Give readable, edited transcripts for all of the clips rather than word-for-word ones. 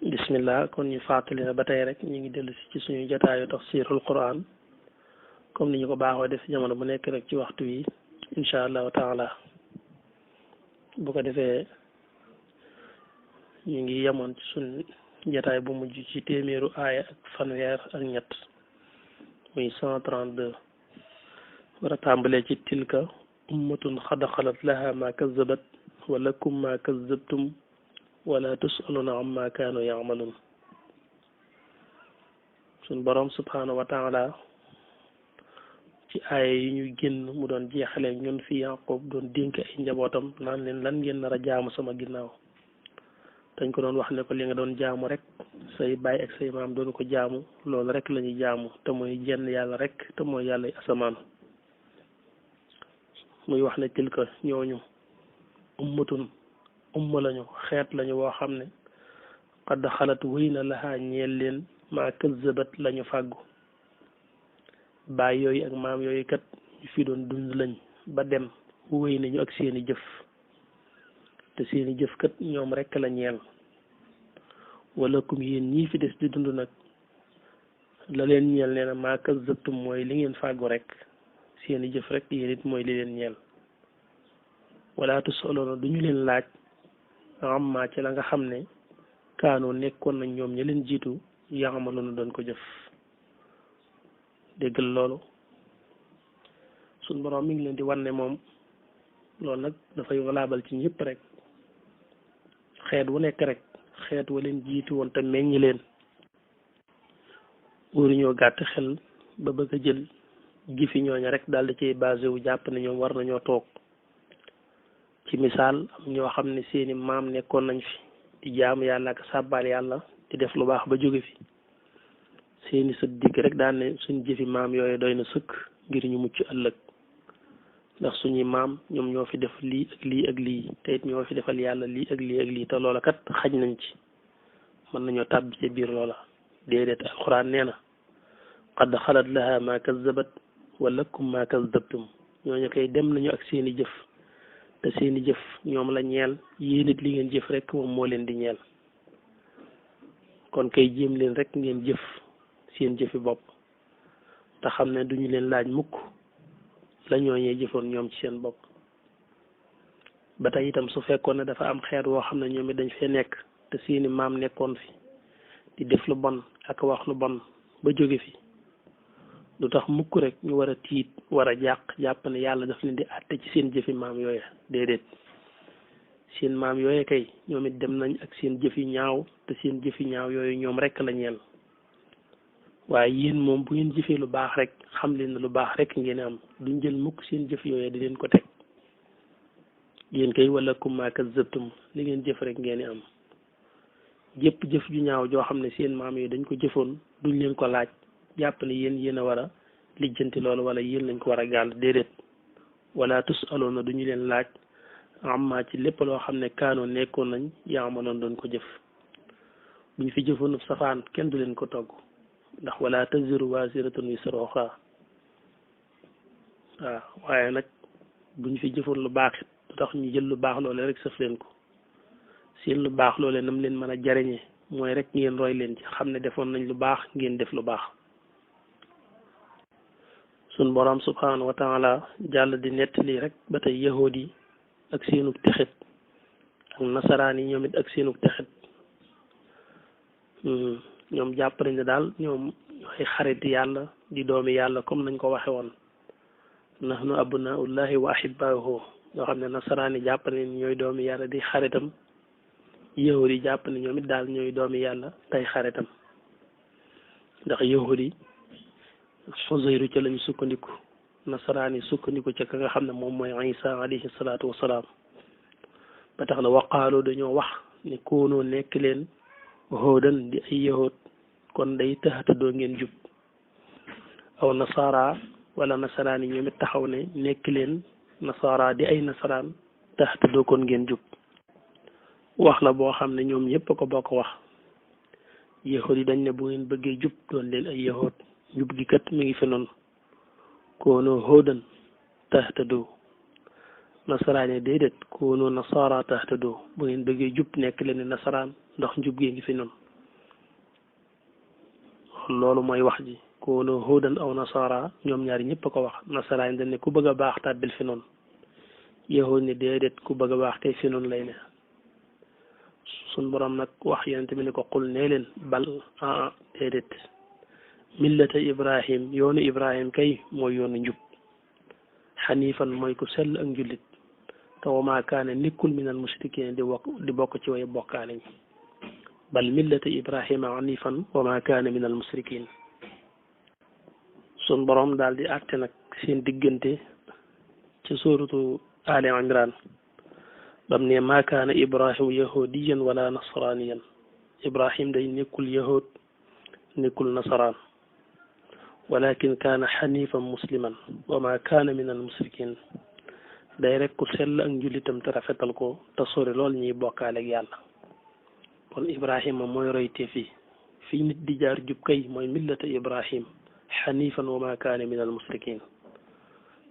bismillah kon ñu fàttali na ba tey rek ñu ngi dellu ci suñu jotaayu tafsirul quran comme ni ñu ko baaxoo def jamono bu nekk rek ci waxtu wi incha allahu taala bu ko defee ñu ngi yemoon ci suñu jotaay bu mujj ci téeméeru aaya ak fanweer ak ñett muy 132 war a tàmbalee ci tilka ummatun xad xalat laha ma kazabat wa lakum ma kazabtum wala tusaluna amma kaanu yamalun suñ boroom subhanahu wa taala ci aaya yi ñu génn mu doon jeexale ñun fi Yaqub doon dénk ay njabootam naan leen lan ngeen nar a jaamu sama ginnaaw dañ ko doon wax ne ko li nga doon jaamu rek say baay ak say maam doon ko jaamu loolu rek la ñuy jaamu te mooy jenn yàlla rek te mooy yàlla asamaan muy wax ne tilka ñooñu umma lañu xeet lañu woo xam ne qad xalat wéy na laxaa ñeel leen maa kazabat lañu fàggu baay yooyu ak maam yooyu kat ñu fi doon dund lañ ba dem wéy nañu ak seeni jëf te seeni jëf kat ñoom rekk la ñeel wala kum yéen ñii fi des di dund nag la leen ñeel nee na maa kazabtum mooy li ngeen fàggu rek seeni jëf rek yéen it mooy li leen ñeel wala tusaloona duñu leen laaj amma ci la nga xam ne kaanoo nekkoon nañ ñoom ña leen jiitu yaamaloona doon ko jëf déggal loolu suñ borom mi ngi leen di wan ne moom loolu nag dafay valable ci ñëpp rek xeet wu nekk rek xeet wa leen jiitu woon te meññi leen waruñoo gàtt xel ba bëgg a jël gifi ñooña rek daal di ciy basé wu jàpp ne ñoom war nañoo toog ci misaal am ñoo xam ne seeni maam nekkoon nañ fi di jaamu yàlla ak sàbbaal yàlla di def lu baax ba jóge fi seeni sët digg rek daan ne suñ jëfi maam yooyu doy na sëkk ngir ñu mucc ëllëg ndax suñuy maam ñoom ñoo fi def lii ak lii ak lii te it ñoo fi defal yàlla lii ak lii ak lii te loola kat xaj nañ ci mën nañoo tàbbi ci biir loola déedéet alxuraan nee na qad xalat laha ma kazabat wa lakum ma kazabtum ñooñu koy dem nañu ak seeni jëf te seeni jëf ñoom la ñeel yéen it li ngeen jëf rek moom moo leen di ñeel kon kay jéem leen rek ngeen jëf seen jëfi bopp te xam ne duñu leen laaj mukk la ñooñee jëfoon ñoom ci seen bopp ba tey itam su fekkoon ne dafa am xeet woo xam ne ñoom it dañ fee nekk te seeni maam nekkoon fi di def lu bon ak wax lu bon ba jóge fi lu tax mukk rek ñu war a tiit war a jàpp ne yàlla daf leen di àtte ci seen jëfi maam yooya déedéet seen maam yooya kay ñoom it dem nañ ak seen jëfi ñaaw te seen jëfi ñaaw yooyu ñoom rek la ñeel waaye yéen moom bu ngeen jëfee lu baax rek xam leen ne lu baax rek ngeen am duñ jël mukk seen jëf yooya di leen ko teg yéen kay wala kum maa kazzabtum li ngeen jëf rek ngeen am jëpp jëf ju ñaaw joo xam ne seen maam yooyu dañ ko jëfoon duñ leen ko laaj jàpp ne yéen a war a lijjanti loolu wala yéen lañ ko war a gàll déedéet wala tusaloona duñu leen laaj amma ci lépp loo xam ne kaanoo nekkoon nañ yaamaloon doon ko jëf buñ fi jëfoon safaan kenn du leen ko togg ndax wala taziru waziratun wisra uxra waaw waaye nag buñ fi jëfoon lu baax it du tax ñu jël lu baax loole rek sëf leen ko seen lu baax loole nam leen mën a jariñe mooy rek ngeen roy leen ci xam ne defoon nañ lu baax ngeen def lu baax sun borom subhanahu wa taala jàll di nettali rek ba tey yahood yi ak seenug texet ak nasaraan yi ñoom it ak seenug texet ñoom jàpp nañ ne daal ñoom ñooy xariti yàlla di doomi yàlla comme nañ ko waxe woon nahnu abnaullahi wa ahibbaahu ñoo xam ne nasaraan yi jàpp nañ ñooy doomi yàlla di xaritam yahood yi jàpp ne ñoom it daal ñooy doomi yàlla tey xaritam ndax yahood yi Uzayru ca lañu sukkandiku nasaraan yi sukkandiku ca ka nga xam ne moom mooy Isa alayhi salaatu wasalaam ba tax na waqaaloo dañoo wax ne koonoo nekk leen hóodan di ay yahood kon day taxata doo ngeen jub aw nasaara wala nasaraan yi ñoom it taxaw ne nekk leen nasaara di ay nasaraan taxata doo kon ngeen jub wax la boo xam ne ñoom ñëpp a ko bokk wax yahood yi dañ ne bu ngeen bëggee jub doon leen ay yahood jub gi kat mi ngi fi noonu koonoo hóodan tahtadu nasaraan yi déedéet koonoo nasaara tahtadu bu ngeen bëggee jub nekk leen nasaraan ndax njub gi ngi fi noonu kon loolu mooy wax ji koonu hudan aw nasara ñoom ñaari ñëpp a ko wax nasaraan dañ ne ku bëgg a baax tàbbil fi noonu yahud ne déedéet ku bëgg a baax kay fi noonu lay ne sun borom nag wax yonent bi ne ko xul nee leen bal déedéet millata ibrahim yoonu ibrahim kay mooy yoonu njub xanifan mooy ku sell ak njullit te wa maa kaane nekkul minal mushrikiin di bokk ci way bokkaale ñi bal millata ibrahima xanifan wa maa kaane minal mushrikiin sun borom daal di àtte nag seen diggante ci suuratu Ali Imran bam ne maa kaana ibrahim yahudiyan wala nasraniyan ibrahim day nekkul yahud nekkul nasaraan walakin kaana xanifan musliman wa ma kaana min al musrikin day rek ku sell ak njullitam te rafetal ko te sori lool ñuy bokkaale ak yàlla kon ibrahima mooy royte fii nit di jaar jub kay mooy millata ibrahim xanifan wa ma kaana min al musrikin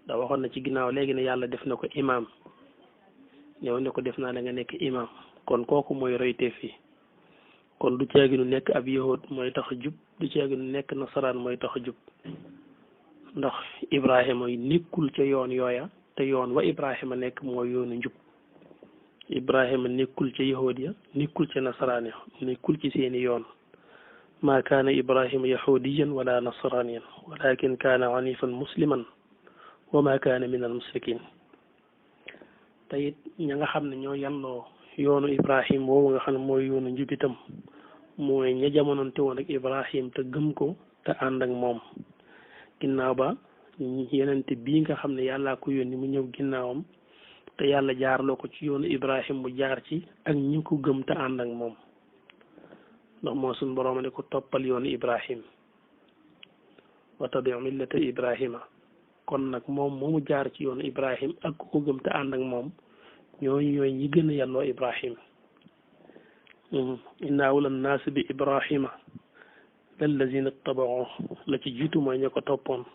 da waxoon na ci ginnaaw léegi ne yàlla def na ko imam ñëw ne ko def naa la nga nekk imam kon kooku mooy royte kon du caaginu nekk ab yahud mooy tax a jub du caaginu nekk nasaraan mooy tax a jub ndax ibrahima nekkul ca yoon yooya te yoon wa ibrahima nekk mooy yoonu njub ibrahima nekkul ca yahud ya nekkul ca nasaraan ya nekkul ci seeni yoon ma kaana ibrahima yahudiyan wala nasraniyan walakin kaana hanifan musliman wa ma kaana min al musrikin te it ña nga xam ne ñoo yàlloo yoonu ibrahim woowu nga xam ne mooy yoonu njubitam mooy ña jamononte woon ak ibrahim te gëm ko te ànd ak moom ginnaaw ba yenente bii nga xam ne yàllaa ko yónni mu ñëw ginnaawam te yàlla jaarloo ko ci yoonu ibrahim mu jaar ci ak ñi ko gëm te ànd ak moom ndax moo suñ borooma ne ko toppal yoonu ibrahim wa tabi millata ibrahima kon nag moom moomu jaar ci yoonu ibrahim ak ku ko gëm te ànd ak moom ñooy ñi gën a yàlloo ibrahim inna awla nnaasi bi ibrahima lallazina tabao la ci jiitu mooy ña ko toppoon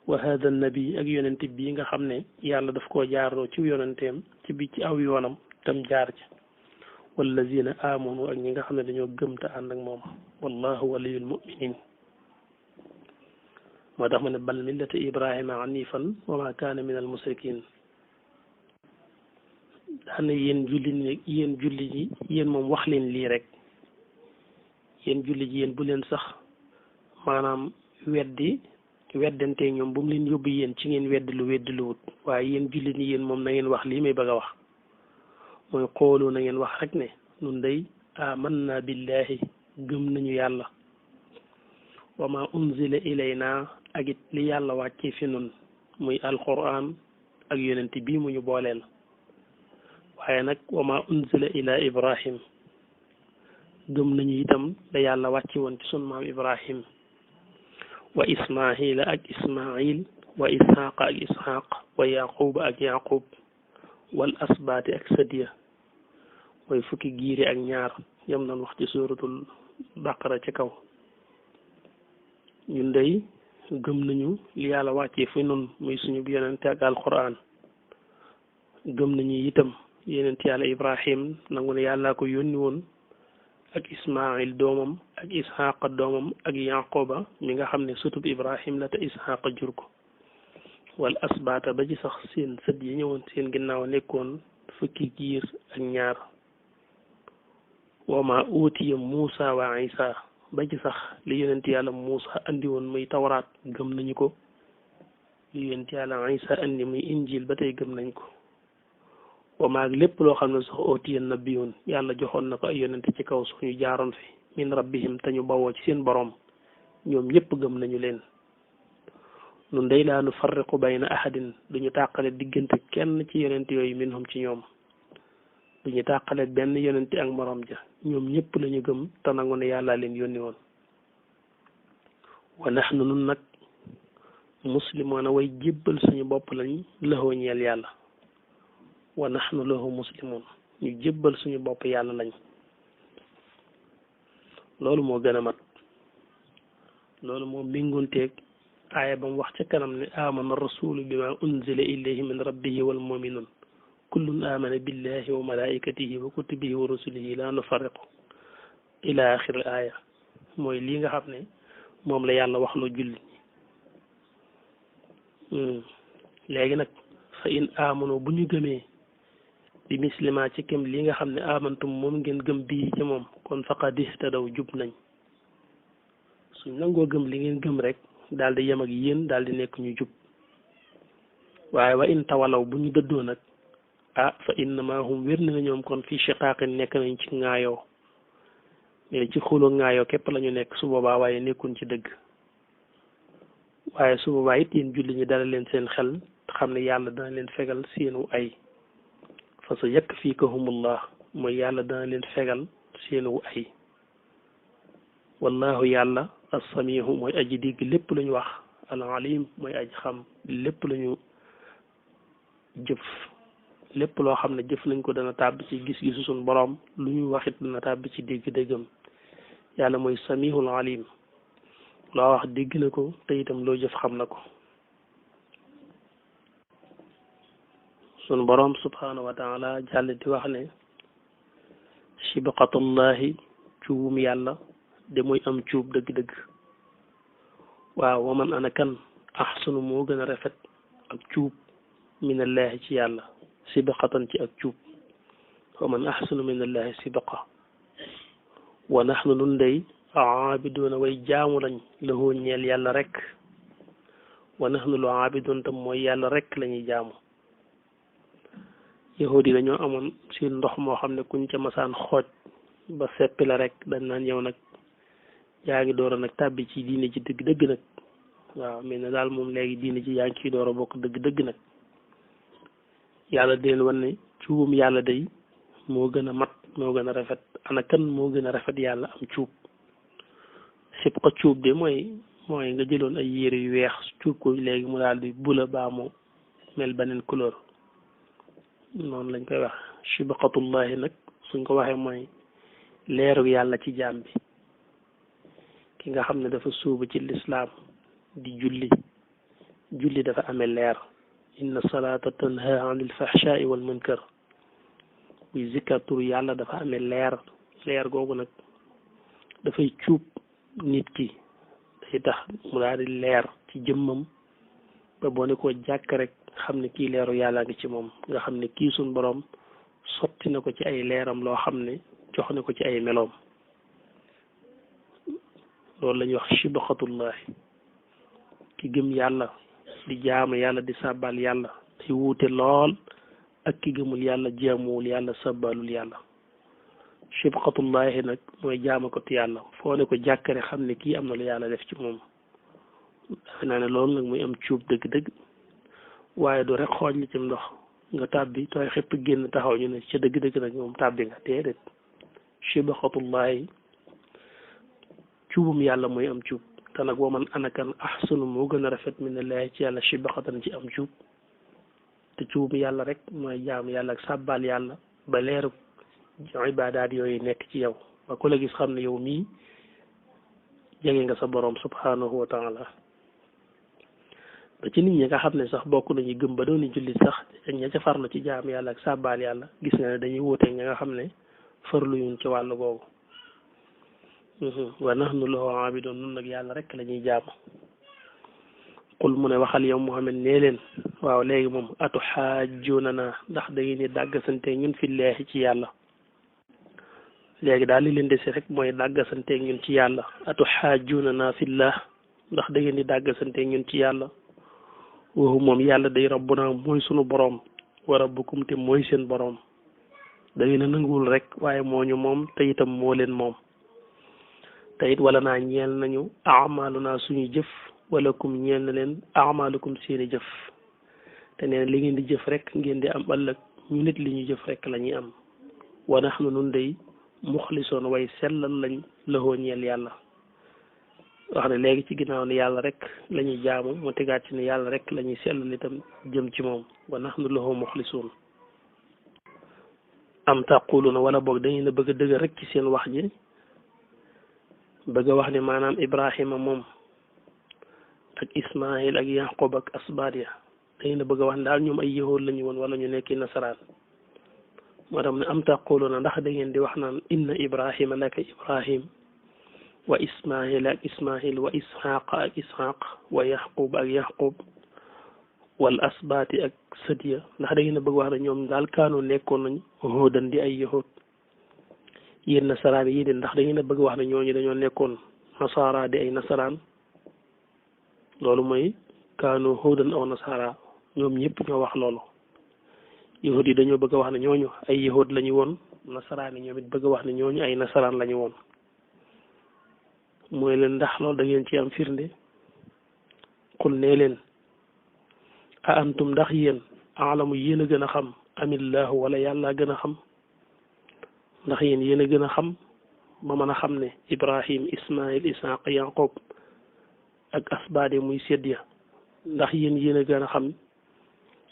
wa hada nabi ak yonente bii nga xam ne yàlla daf koo jaarloo ci yonenteem ci aw yoonam tam jaar ci wallazina amanu ak ñi nga xam ne dañoo gëm te ànd ak moom wallahu waliyul muminin moo tax ma ne bal millata ibrahima hanifan wa ma kaana min al musrikin daane yéen julli ñi yéen moom wax leen lii rek yéen julli ji yéen bu leen sax maanaam weddante ñoom bu mu leen yóbbu yéen ci ngeen weddi lu wut waaye yéen julli ñi yéen moom na ngeen wax lii may bëgg a wax mooy xoolu na ngeen wax rek ne nun day amanna billahi gëm nañu yàlla wa ma unzila ilayna ak it li yàlla wàcce fi nun muy alquran ak yonent bii mu ñu booleel waaye nag wa ma unzila ila ibrahim gëm nañu itam da yàlla wàcce woon ci sun maam ibrahim wa ismaila ak ismail wa ishaqa ak ishaq wa yaquba ak yaqub wal asbaati ak sadiya mooy fukki giiri ak ñaar yam nañ wax ci suratul baqara ci kaw ñun day gëm nañu li yàlla wàccee fi nun muy suñu yonente ak alquran gëm nañu itam yonent yàlla ibrahim nangu ne yàllaa ko yónni woon ak ismail doomam ak ishaqa doomam ak yaquba mi nga xam ne sutub ibrahim la te ishaqa jur ko wal asbaata ba ci sax seen sët yi ñëwoon seen ginnaaw nekkoon fukki giir ak ñaar wa ma utiya muusa wa isa ba ci sax li yonent yàlla muusa andi woon muy tawraat gëm nañu ko li yonent yàlla isa andi muy injil ba tey gëm nañ ko wa maag lépp loo xam ne sax utiya nabiyun yàlla joxoon na ko ay yonent ci kaw suñu jaaroon fi min rabbihim te ñu bawoo ci seen borom ñoom ñëpp gëm nañu leen nun day laa nu farriqu bayna ahadin duñu tàqale diggante kenn ci yonent yooyu minhum ci ñoom duñu tàqale benn yonent ak morom ja ñoom ñëpp lañu gëm te nangu ne yàlla leen yónni woon wa nahnu nun nag muslimoona way jébbal suñu bopp lañ laxoo ñeel yàlla wa nahnu lahu muslimoon ñu jébbal suñu bopp yàlla lañ loolu moo gën a mat loolu moo méngoonteeg aaya ba mu wax ca kanam ne amana rasulu bima unzila ilayhi min rabbihi wal muminun kullun amana billahi wa malaikatihi wa kutubihi wa rusulihi la nufarriqu ila axiri aaya mooy lii nga xam ne moom la yàlla wax loo jullit ñi léegi nag fa in amano bu ñu gëmee bi mislima ci kem li nga xam ne amantum moom ngeen gëm bii ci moom kon faqad ihtadaw jub nañ suñ nangoo gëm li ngeen gëm rek daal di yem ak yéen daal di nekk ñu jub waaye wa in tawalaw bu ñu dëddoo nag fa innama hum wér na ñoom kon fii shiqaaqin nekk nañ ci ŋaayoo mais ci xuloo ŋaayoo képp la ñu nekk su boobaa waaye nekkuñ ci dëgg waaye su boobaa it yéen julli ñi dala leen seen xel xam ne yàlla dana leen fegal seenu ay fa sa yakfikahumullah mooy yàlla dana leen fegal seenu ay wallahu yàlla as-samihu mooy aji dégg lépp lu ñu wax al alim mooy aji xam lépp lu ñu jëf lépp loo xam ne jëf nañ ko dana tàbb ci gis-gisu suñ boroom lu ñu waxit dana tàbb ci dégg-déggam yàlla mooy samihul alim loo wax dégg na ko te itam loo jëf xam na ko suñ boroom subhanahu wa taala jàll di wax ne sibqatullahi cuubum yàlla de muy am cuub dëgg-dëgg waaw waman ana kan ahsanu moo gën a rafet ak cuub minallahi ci yàlla sibqatan ci ak cuub waman ahsanu minallahi sibqa wa nahnu nun day aabiduuna way jaamu lañ lahoo ñeel yàlla rek wa nahnu lu aabiduun tam mooy yàlla rek la ñuy jaamu yahudi dañoo amoon si ndox moo xam ne kuñ ca masaan xooj ba seppi la rek dañ naan yow nag yaa ngi door a nag tàbbi ci diine ci dëgg-dëgg nag waaw mais ne daal moom léegi diine ci yaa ngi ciy door a bokk dëgg-dëgg nag yàlla di leen wan ne cuubum yàlla day moo gën a mat moo gën a rafet ana kan moo gën a rafet yàlla am cuub sib ko cuub de mooy nga jëloon ay yére yu weex cuub ko léegi mu daal di bula baa mu mel beneen couleur noonu lañ koy wax sibqatullahi nag suñ ko waxee mooy leeru yàlla ci jaam bi ki nga xam ne dafa suubu ci lislaam di julli dafa amee leer inna salaata tanha anil fahshaai wal munkar buy zikkar tur yàlla dafa amee leer googu nag dafay cuub nit ki day tax mu daal di leer ci jëmmam ba boo ne koo jàkk rek xam ne kii leeru yàlla ngi ci moom nga xam ne kii suñ boroom sotti na ko ci ay leeram loo xam ne jox na ko ci ay meloom loolu la ñuy wax sibqatullahi ki gëm yàlla di jaamu yàlla di sàbbal yàlla day wuute lool ak ki gëmul yàlla jaamuwul yàlla sàbbalul yàlla sibqatullahi nag mooy jaama ko yàlla foo ne ko jàkkare xam ne kii am na lu yàlla def ci moom defe naa ne loolu nag muy am cuub dëgg-dëgg waaye du rek xooj li ci ndox nga tàbbi tooy xëpp génn taxaw ñu ne ca dëgg-dëgg nag moom tàbbi nga déedéet sibqatullahi cuubum yàlla mooy am cuub te nag waman anakan ahsanu moo gën a rafet minallahi ci yàlla sibqatan ci am cuub te cuubum yàlla rek mooy jaam yàlla ak sàbbal yàlla ba leeru ibaadaat yooyu nekk ci yow ba ku la gis xam ne yow mii jege nga sa boroom subhanahu wa taala ba ci nit ñi nga xam ne sax bokk nañu gëm ba dooni jullit sax ak ña ca farlu ci jaam yàlla ak sàbbal yàlla gis nga ne dañuy wuuteeg ña nga xam ne farlu yuñ ci wàllu googu wa nahnu lahu aabidoon nun nag yàlla rek la ñuy jaamu qul mu ne waxal yow Muhammad nee leen waaw léegi moom atu xaajuna na ndax da ngeen di dàggasante ñun fillaahi ci yàlla léegi daal li leen dese rek mooy dàggasante ñun ci yàlla atu xaajuna na fillah ndax da ngeen di dàggasante ñun ci yàlla waxu moom yàlla day rabbuna mooy sunu boroom wa rabbukum te mooy seen boroom da ngeen a nanguwul rek waaye moo ñu moom te itam moo leen moom te it wala naa ñeel nañu amalu naa suñu jëf wala kum ñeel na leen amalukum seeni jëf te neen li ngeen di jëf rek ngeen di am ëllëg ñu nit li ñu jëf rek la ñuy am wa nahnu nun day muxlisoon way sellal lañ lahoo ñeel yàlla wax ne léegi ci ginnaaw ne yàlla rek la ñuy jaamu mu tegaat ci ne yàlla rek la ñuy sellal itam jëm ci moom wa nahnu lahoo muxlisoon am taquluna wala boog dañuy na bëgg a dëgg rek ci seen wax ji bëgg a wax ne maanaam Ibrahima moom ak Ismaïl ak Yaqub ak asbaat ya dañu ne bëgg a wax ne daal ñoom ay yahuud lañu woon wala ñu nekki nasaraan moo tax ne am taquluna ndax da ngeen di wax naan inna Ibrahima laka Ibrahim wa ismail ak ismail wa ishaq ak ishaq wa yaqub ak yaqub wal asbaati ak sëdiya ndax da ngeen a bëgg wax ne ñoom daal kaanoo nekkoon nañ huudan di ay yahud yéen nasaraan yi ndax da ngeen a bëgg wax ne ñooñu dañoo nekkoon nasaara di ay nasaraan loolu mooy kaanoo huudan aw nasaara ñoom ñëpp ñoo wax loolu yahud yi dañoo bëgg a wax ne ñooñu ay yahud la ñu woon nasaraan yi ñoom it bëgg a wax ne ñooñu ay nasaraan la ñu woon mooy leen ndax loolu da ngeen ci am firnde xul nee leen a antum ndax yéen aalamu yéen a gën a xam amillahu wala yàlla gën a xam ndax yéen a gën a xam ba mën a xam ne ibrahim ismail ishaq yaqub ak asbaade muy séddiya ndax yéen a gën a xam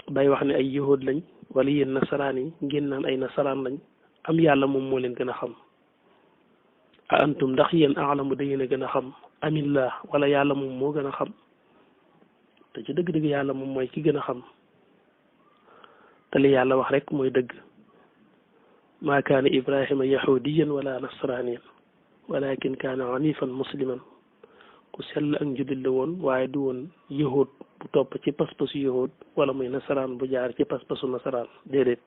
bay wax ne ay yahud lañ wala yéen nasaraan yi ngeen naan ay nasaraan lañ am yàlla moom moo leen gën a xam a antum ndax yéen aalamu da ngeen a gën a xam amillah wala yàlla moom moo gën a xam te ci dëgg-dëgg yàlla moom mooy ki gën a xam te li yàlla wax rek mooy dëgg maa kaana ibrahima yahudiyan wala nasraniyan walakin kaana hanifan musliman ku sell ak njudil la woon waaye du woon yahud bu topp ci pas-pasu yahud wala muy nasaraan bu jaar ci pas-pasu nasaraan déedéet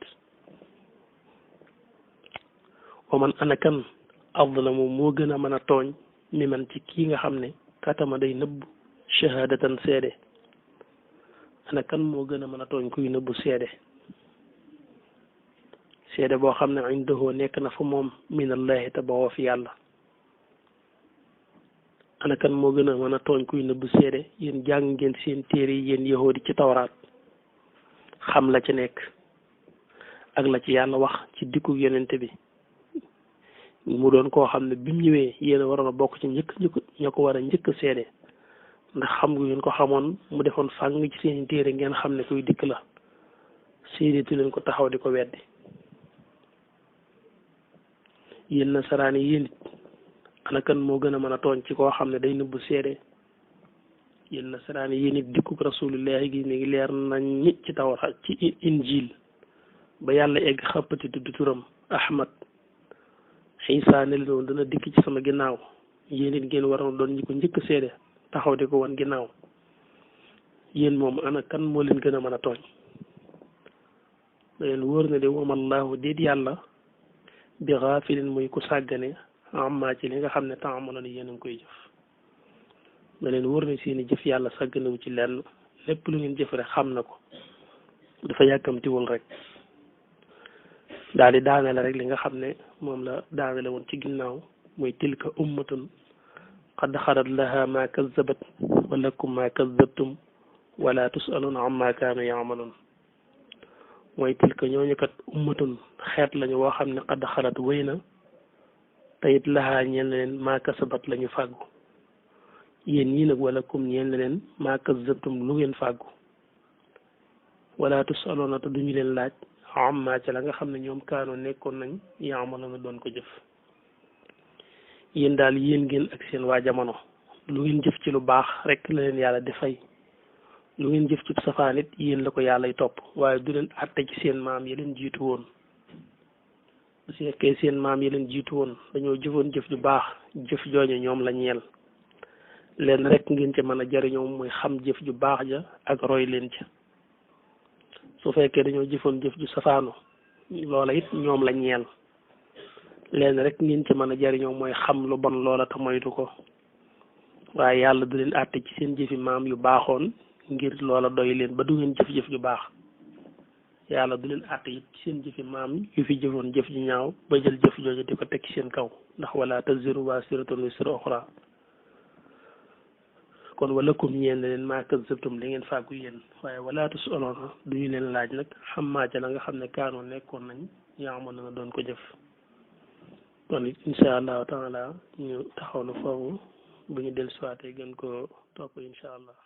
wa man ana kan azlamu moo gën a mën a tooñ mi man ci kii nga xam ne katama day nëbb shahadatan seede ana kan moo gën a mën a tooñ kuy nëbbu seede seede boo xam ne indahu nekk na fa moom minallahi te bawoo fi yàlla ana kan moo gën a mën a tooñ kuy nëbbu seede yéen jàng ngeen seen téere yi yéen yahoodi ci tawraat xam la ci nekk ak la ci yàlla wax ci dikku yonente bi mu doon koo xam ne bi mu ñëwee yéen a waroon a bokk ci njëkk ña ko war a njëkk seede ndax xam nga ngeen ko xamoon mu defoon fàng ci seen téere ngeen xam ne kuy dikk la séedeetu leen ko taxaw di ko weddi yéen nasaraan yi yéen it ana kan moo gën a mën a tooñ ci koo xam ne day nëbbu seede yéen nasaraan yi yéen it dikkub rasulillahi gi mi ngi leer nañ ñi ci tawraat ci injil ba yàlla egg xappati tudd turam ahmad Isa ne leen woon dana dikk ci sama ginnaaw yéen it ngeen waroon doon ñi ko njëkk seede taxaw di ko wan ginnaaw yéen moom ana kan moo leen gën a mën a tooñ da leen wóor na de wamallahu déet yàlla bi xaafilin muy ku sàggane amma ci li nga xam ne taamaloon yéen a ngi koy jëf da leen wóor ne seeni jëf yàlla sàgganewu ci lenn lépp lu ngeen jëf rek xam na ko dafa yàkkamtiwul rek daal di daanele rek li nga xam ne moom la daanele woon ci ginnaaw muy tilka ummatun qad xalat laha ma kazabat wa lakum ma kazabtum wala tusaluna amma kaanu yaamaloon mooy tilka ñooñu kat ummatun xeet lañu woo xam ne qad xalat wéy na te it laha ñeen leen ma kasabat la ñu fàggu yéen ñii nag wala kum ñeen leen ma kazabtum lu ngeen fàggu wala tusaluna te duñu leen laaj amma ca la nga xam ne ñoom kaanoo nekkoon nañ yaamaloon doon ko jëf yéen daal yéen ngeen ak seen waa jamono lu ngeen jëf ci lu baax rek la leen yàlla di fay lu ngeen jëf ci safaan it yéen la ko yàllay topp waaye du leen àtte ci seen maam yi leen jiitu woon bu fekkee seen maam yi leen jiitu woon dañoo jëfoon jëf ju baax jëf jooñu ñoom la ñeel leen rek ngeen ca mën a jariñoo mooy xam jëf ju baax ja ak roy leen ca su fekkee dañoo jëfoon jëf ju safaanu loola it ñoom la ñeel leen rek ngeen ci mën a jariñoo mooy xam lu bon loola te moytu ko waaye yàlla du leen àtte ci seen jëfi maam yu baaxoon ngir loola doy leen ba du ngeen jëf-jëf ju baax yàlla du leen àtte it ci seen jëfi maam yu fi jëfoon jëf ju ñaaw ba jël jëf jooju di ko teg ci seen kaw ndax wala taziru waasiratun wisra uxra kon walakum ñeen leen maa kazzabtum li ngeen fàggu yéen waaye wala tusaluna duñu leen laaj nag xam maa ca la nga xam ne kaanoo nekkoon nañ yaamoon na doon ko jëf kon it insha allahu taala ñu taxaw na foofu bu ñu dellusiwaatee gën ko topp insha allah